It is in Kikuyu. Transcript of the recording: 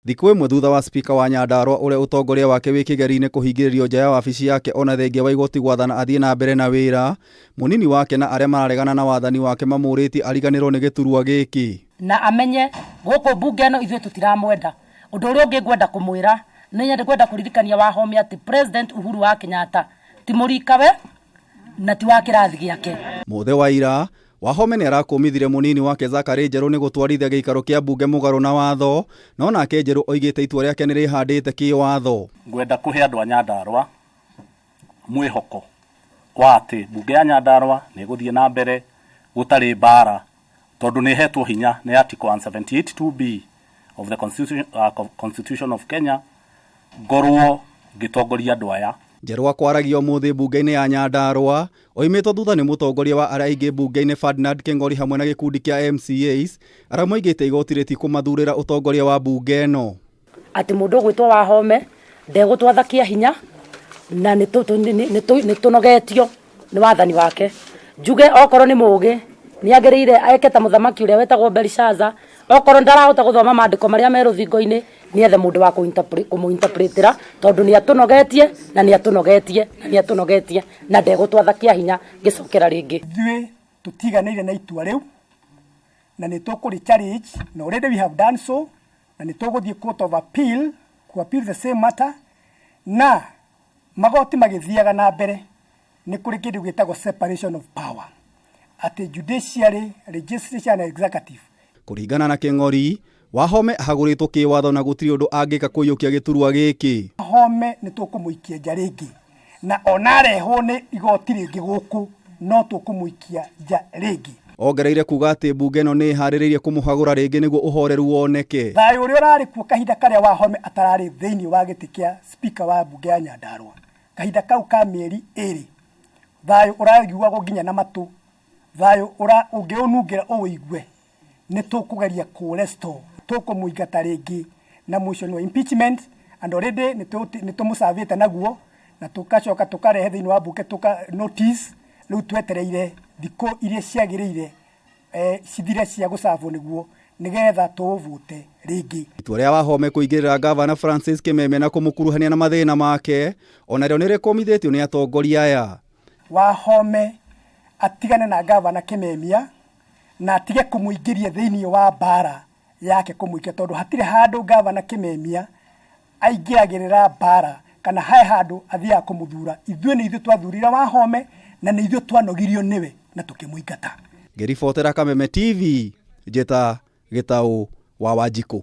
Thikũ ĩmwe thutha wa spika wa Nyandarua ũrĩa ũtongoria wake wĩ kĩgeri-inĩ kũhingĩrĩrio nja ya wabici yake ona thengia wa igoti gwathana athiĩ na mbere na wĩra, mũnini wake na arĩa mararegana na wathani wake mamũrĩtie ariganĩrwo nĩ gĩturwa gĩkĩ. Na amenye gũkũ mbunge ĩno ithuĩ tũtiramwenda. Ũndũ ũrĩa ũngĩ ngwenda kũmwĩra nĩ nyende kwenda kũririkania Wahome atĩ President Uhuru wa Kenyatta ti mũrikawe na ti wa kĩrathi gĩake. Mũthĩ wa ira, Wahome nĩ arakũmithire mũnini wake Zachary Njerũ nĩ gũtwarithia gĩikaro kĩa mbunge mũgarũ na watho, no nake Njerũ oigĩte itua rĩake nĩ rĩhandĩte kĩwatho. Ngwenda kũhe andũ a Nyandarua mwĩhoko wa atĩ mbunge ya Nyandarua nĩ ĩgũthiĩ na mbere gũtarĩ mbara tondũ nĩ ĩhetwo hinya nĩ Article 178 2B of the Constitution of Kenya ngorwo ngĩtongoria andũ aya. Njerũ akwaragia ũmũthĩ mbunge-inĩ ya Nyandarua oimĩtwo thutha nĩ mũtongoria wa arĩa aingĩ mbunge-inĩ Ferdinand Kĩng'ori hamwe na gĩkundi kĩa MCAs arĩa moigĩte igoti rĩtikũmathurĩra ũtongoria wa mbunge ĩno. Atĩ mũndũ ũgwĩtwo Wahome ndegũtwatha kĩa hinya na nĩ tũnogetio nĩ wathani wake. Njuge okorwo nĩ mũgĩ nĩ agĩrĩire eke ta mũthamaki ũrĩa wetagwo Belishaza, okorwo ndarahota gũthoma maandĩko marĩa me rũthingo-inĩ nĩ ethe mũndũ wa kũmũinterpretĩra tondũ nĩ atũnogetie na nĩ atũnogetie na nĩ atũnogetie na ndegũtwatha kĩa hinya ngĩcokera rĩngĩ. Ithuĩ tũtiganĩire na itua rĩu na nĩ tũkũrĩ challenge na already we have done so, na nĩ tũgũthiĩ court of appeal ku appeal the same matter, na magoti magĩthiaga na mbere nĩ kũrĩ kĩndũ gĩtagwo separation of power, atĩ judiciary, legislature na executive. Kũringana na Kĩng'ori, Wahome ahagũrĩtwo kĩwatho na gũtirĩ ũndũ angĩka kũiyũkia gĩturwa gĩkĩ. Wahome nĩ tũkũmũikia nja rĩngĩ, na ona arehwo nĩ igoti rĩngĩ gũkũ no tũkũmũikia nja rĩngĩ. Ongereire kuga atĩ mbunge ĩno nĩ ĩharĩrĩirie kũmũhagũra rĩngĩ nĩguo ũhoreru woneke. Thayũ ũrĩa ũrarĩ kuo kahinda karĩa Wahome atararĩ thĩinĩ wa gĩtĩ kĩa speaker wa mbunge ya Nyandarua, kahinda kau ka mĩeri 2, thayũ ũraiguagwo nginya na matũ, thayũ ũngĩũnungĩra ũwĩigue, nĩ tũkũgeria kũ restore, tũkũmũingata rĩngĩ na motion wa impeachment, and already nĩ tũmũcavĩte naguo na tũkacoka tũkarehe thĩinĩ wa mbunge tũka notice. Rĩu twetereire thikũ iria ciagĩrĩire cithire cia gũcabwo nĩguo nĩgetha tũũvũte rĩngĩ. Itua rĩa Wahome kũingĩrĩra gavana Francis Kimemia na kũmũkuruhania na mathĩna make onarĩo nĩ rĩkũmithĩtio nĩ atongoria aya. Wahome atigane na gavana Kimemia na atige kũmũingĩria thĩinĩ wa mbara yake kũmũikia, tondũ hatirĩ handũ gavana Kimemia aingĩragĩrĩra mbara kana he handũ athiaga kũmũthura. Ithuĩ nĩ ithuĩ twathurire Wahome na nĩ ithuĩ twanogirio nĩwe na tũkĩmũingata. Ngĩribotera Kameme TV, njĩta Gĩtaũ wa Wanjikũ.